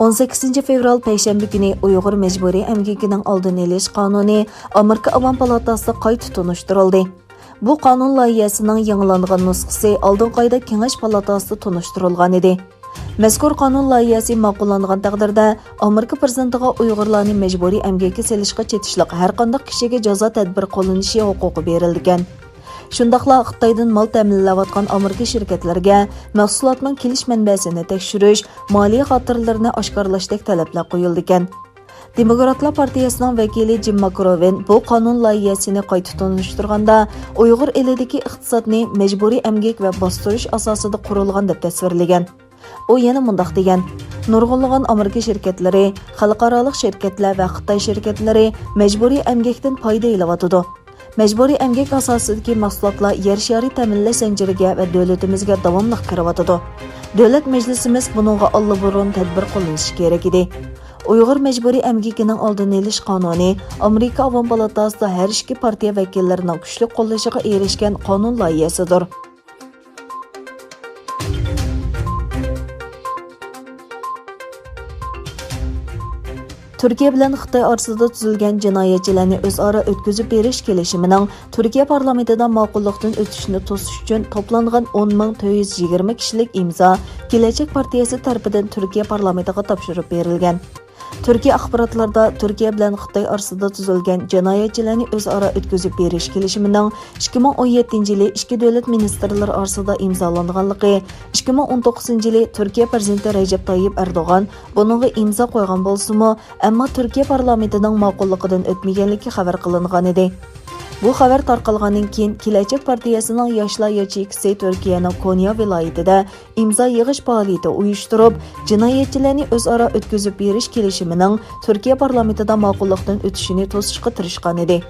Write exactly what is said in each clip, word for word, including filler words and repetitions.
ئون سەككىزىنچى فېۋرال پەيشەنبە كۈنى ئۇيغۇر مەجبۇرىي ئەمگىكىنىڭ ئالدىنى ئېلىش قانۇنى ئامېرىكا ئاۋام پالاتاسىدا قايتا تونۇشتۇرۇلدى. بۇ قانۇن لايىھەسىنىڭ يېڭىلانغان نۇسخىسى ئالدىنقى ئايدا كېڭەش پالاتاسىدا تونۇشتۇرۇلغان ئىدى. مەزكۇر قانۇن لايىھەسى ماقۇللانغان تەقدىردە، ئامېرىكا پىرېزىدېنتىغا ئۇيغۇرلارنى مەجبۇرىي ئەمگەككە سېلىشقا چېتىشلىق ھەرقانداق كىشىگە جازا تەدبىرى قوللىنىشى ھوقۇقى بېرىلىدىكەن. شۇنداقلا خىتايدىن مال تەمىنلەۋاتقان ئامېرىكا شىركەتلىرىگە مەھسۇلاتنىڭ كېلىش مەنبەسىنى تەكشۈرۈش، مالىيە خاتىرىلىرىنى ئاشكارىلاشتەك تەلەپلەر قويۇلىدىكەن. دېموكراتلار پارتىيەسىنىڭ ۋەكىلى جىم ماكروۋىن بۇ قانۇن لايىھەسىنى قايتا تونۇشتۇرغاندا، ئۇيغۇر ئېلىدىكى ئىقتىسادنى مەجبۇرىي ئەمگەك ۋە باستۇرۇش ئاساسىدا قۇرۇلغان دەپ تەسۋىرلىگەن. ئۇ يەنە مۇنداق دېگەن: نۇرغۇنلىغان ئامېرىكا شىركەتلىرى، خەلقئارالىق شىركەتلەر ۋە خىتاي شىركەتلىرى مەجبۇرىي ئەمگەكتىن پايدا ئېلىۋاتىدۇ. مەجبۇرىي ئەمگەك ئاساسىدىكى مەھسۇلاتلار يەر شارى تەمىنلەش زەنجىرىگە ۋە دۆلىتىمىزگە داۋاملىق كىرىۋاتىدۇ. دۆلەت مەجلىسىمىز بۇنىڭغا ئاللىبۇرۇن تەدبىر قوللىنىشى كېرەك ئىدى. ئۇيغۇر مەجبۇرىي ئەمگىكىنىڭ ئالدىنى ئېلىش قانۇنى ئامېرىكا ئاۋام پالاتاسىدا ھەر ئىككى پارتىيە ۋەكىللىرىنىڭ كۈچلۈك قوللىشىغا ئېرىشكەن قانۇن لايىھەسىدۇر. تۈركىيە بىلەن خىتاي ئارىسىدا تۈزۈلگەن جىنايەتچىلەرنى ئۆزئارا ئۆتكۈزۈپ بېرىش كېلىشىمىنىڭ تۈركىيە پارلامېنتىدا ماقۇللۇقتىن ئۆتۈشىنى توسۇش ئۈچۈن توپلانغان ئون مىڭ تۆت يۈز يىگىرمە كىشىلىك ئىمزا كېلەچەك پارتىيەسى تەرىپىدىن تۈركىيە پارلامېنتىغا تاپشۇرۇپ بېرىلگەن. تۈركىي ئاخباراتلاردا تۈركىيە بىلەن خىتاي ئارىسىدا تۈزۈلگەن جىنايەتچىلەرنى ئۆزئارا ئۆتكۈزۈپ بېرىش كېلىشىمىنىڭ ئىككى مىڭ ئون يەتتىنچى يىلى ئىچكى دۆلەت مىنىستىرلىرى ئارىسىدا ئىمزالانغانلىقى، ئىككى مىڭ ئون توققۇزىنچى يىلى تۈركىيە پىرېزىدېنتى رەجەپ تايىپ ئەردوغان بۇنىڭغا ئىمزا قويغان بولسىمۇ، ئەمما تۈركىيە پارلامېنتىنىڭ ماقۇللۇقىدىن ئۆتمىگەنلىكى خەۋەر قىلىنغان ئىدى. بۇ خەۋەر تارقالغاندىن كېيىن، كېلەچەك پارتىيەسىنىڭ ياشلار ياچېيكىسى تۈركىيەنىڭ كونيا ۋىلايىتىدە ئىمزا يىغىش پائالىيىتى ئۇيۇشتۇرۇپ، جىنايەتچىلەرنى ئۆزئارا ئۆتكۈزۈپ بېرىش كېلىشىمىنىڭ تۈركىيە پارلامېنتىدا ماقۇللۇقتىن ئۆتۈشىنى توسۇشقا تىرىشقان ئىدى.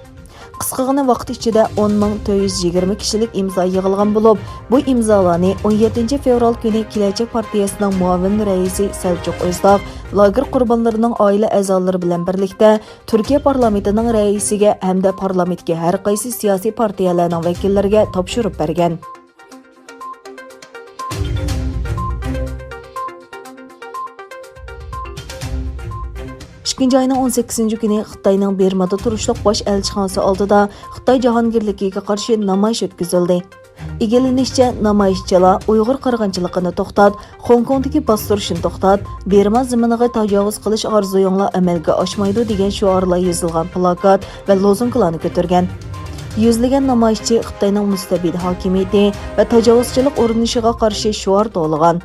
قىسقىغىنە ۋاقىت ئىچىدە ئون مىڭ تۆت يۈز يىگىرمە كىشىلىك ئىمزا يىغىلغان بولۇپ، بۇ ئىمزالارنى ئون يەتتىنچى فېۋرال كۈنى كېلەچەك پارتىيەسىنىڭ مۇئاۋىن رەئىسى سەلچۇق ئۆزداغ، لاگېر قۇربانلىرىنىڭ ئائىلە ئەزالىرى بىلەن بىرلىكتە تۈركىيە پارلامېنتىنىڭ رەئىسىگە ھەمدە پارلامېنتتىكى ھەر قايسى سىياسىي پارتىيەلەرنىڭ ۋەكىللىرىگە تاپشۇرۇپ بەرگەن. ئىككىنچى ئاينىڭ ئون سەككىزىنچى كۈنى خىتاينىڭ بىرمادا تۇرۇشلۇق باش ئەلچىخانىسى ئالدىدا خىتاي جاھانگىرلىكىگە قارشى نامايىش ئۆتكۈزۈلدى. ئىگىلىنىشىچە، نامايىشچىلار «ئۇيغۇر قىرغىنچىلىقىنى توختات، خوڭكوڭدىكى باستۇرۇشنى توختات، بىرما زېمىنىغا تاجاۋۇز قىلىش ئارزۇيۇڭلار ئەمەلگە ئاشمايدۇ» دېگەن شوئارلار يېزىلغان پىلاكات ۋە لوزۇنكىلارنى كۆتۈرگەن. يۈزلىگەن نامايىشچى خىتاينىڭ مۇستەبىت ھاكىمىيىتى ۋە تاجاۋۇزچىلىق ئۇرۇنۇشىغا قارشى شوئار توۋلىغان.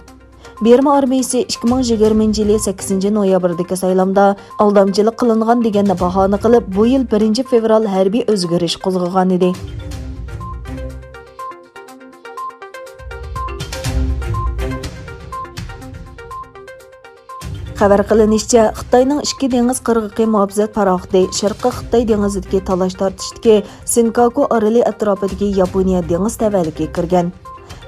بىرما ئارمىيىسى ئىككى مىڭ يىگىرمىنچى يىلى سەككىزىنچى نويابىردىكى سايلامدا ئالدامچىلىق قىلىنغان دېگەننى باھانە قىلىپ، بۇ يىل بىرىنچى فېۋرال ھەربىي ئۆزگىرىش قوزغىغانىدى. خەۋەر قىلىنىشىچە، خىتاينىڭ ئىككى دېڭىز قىرغىقى مۇھاپىزەت پاراخوتى شەرقىي خىتاي دېڭىزىدىكى تالاش-تارتىشتىكى سىنكاكۇ ئارىلى ئەتراپىدىكى ياپونىيە دېڭىز تەۋەلىكىگە كىرگەن.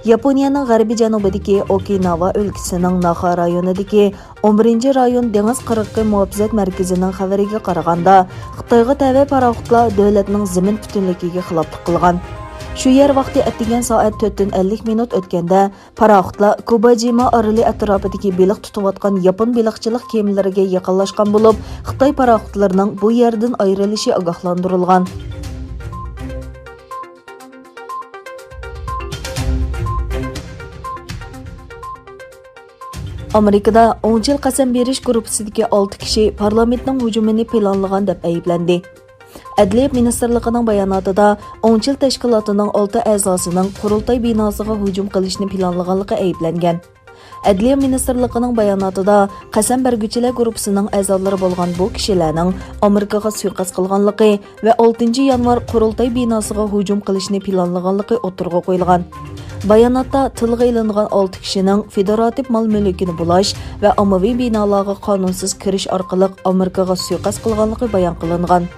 ياپونىيەنىڭ غەربىي جەنۇبىدىكى ئوكىناۋا ئۆلكىسىنىڭ ناخا رايونىدىكى ئون بىرىنچى رايون دېڭىز قىرغىقى مۇھاپىزەت مەركىزىنىڭ خەۋىرىگە قارىغاندا، خىتايغا تەۋە پاراخوتلار دۆلەتنىڭ زېمىن پۈتۈنلۈكىگە خىلاپلىق قىلغان. شۇ يەر ۋاقتى ئەتىگەن سائەت تۆتتىن ئەللىك مىنۇت ئۆتكەندە، پاراخوتلار كوباجىما ئارىلى ئەتراپىدىكى بېلىق تۇتۇۋاتقان ياپون بېلىقچىلىق كېمىلىرىگە يېقىنلاشقان بولۇپ، خىتاي پاراخوتلىرىنىڭ بۇ يەردىن ئايرىلىشى ئاگاھلاندۇرۇلغان. ئامېرىكىدا ئوڭچىل قەسەم بېرىش گۇرۇپپىسىدىكى ئالتە كىشى پارلامېنتنىڭ ھۇجۇمىنى پىلانلىغان دەپ ئەيىبلەندى. ئەدلىيە مىنىستىرلىقىنىڭ باياناتىدا ئوڭچىل تەشكىلاتىنىڭ ئالتە ئەزاسىنىڭ قۇرۇلتاي بىناسىغا ھۇجۇم قىلىشنى پىلانلىغانلىقى ئەيىبلەنگەن. ئەدلىيە مىنىستىرلىقىنىڭ باياناتىدا قەسەم بەرگۈچىلەر گۇرۇپپىسىنىڭ ئەزالىرى بولغان بۇ كىشىلەرنىڭ ئامېرىكىغا سۇيىقەست قىلغانلىقى ۋە ئالتىنچى يانۋار قۇرۇلتاي بىناسىغا ھۇجۇم قىلىشنى پىلانلىغانلىقى ئوتتۇرىغا قويۇلغان. باياناتتا تىلغا ئېلىنغان ئالتە كىشىنىڭ فېدېراتىپ مال-مۈلكىنى بۇلاش ۋە ئاممىۋى بىنالارغا قانۇنسىز كىرىش ئارقىلىق ئامېرىكىغا سۇيىقەست قىلغانلىقى بايان قىلىنغان.